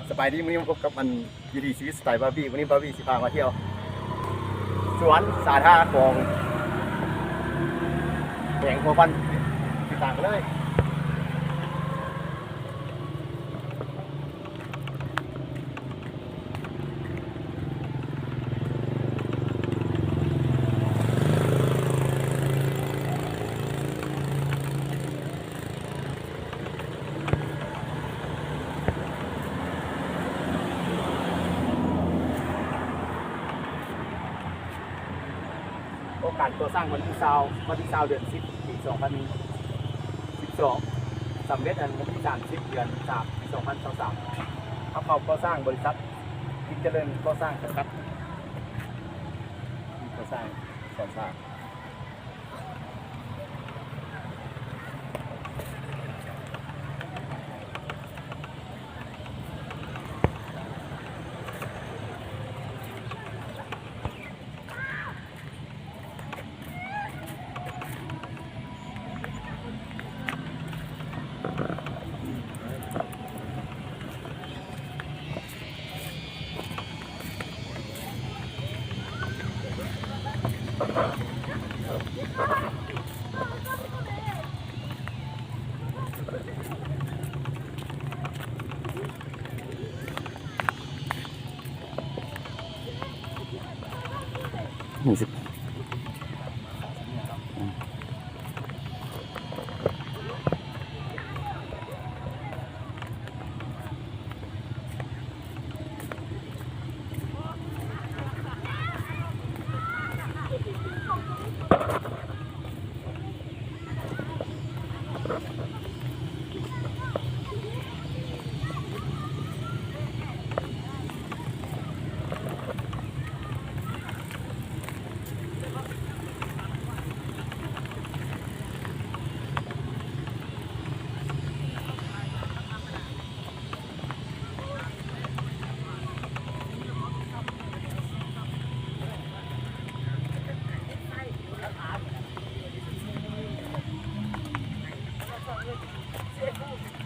ສະບາຍດີ ມື້ນີ້ມາພົບກັບອັນ ວິຖີຊີວິດສະໄຕບາບີ. ມື້ນີ້ບາບີຊິພາມາທ່ຽວສວນສາທາລະນະຂອງແຂວງຫົວພັນ ຕິດຕາມກັນເລີຍ. ໂອກາດກໍ່ສ້າງວັນທີຊາວ ວັນທີຊາວເດືອນສິບ ປີສອງພັນສິບສອງ ສຳເລັດອັນວັນທີສາມສິບ ເດືອນສາມ ປີສອງພັນຊາວສາມ ຮັບເຂົ້າກໍ່ສ້າງບໍລິສັດ ກິດຈະເລີນກໍ່ສ້າງຈຳກັດ ກໍ່ສ້າງ ກໍ່ສ້າງ. ເສຍຜູ້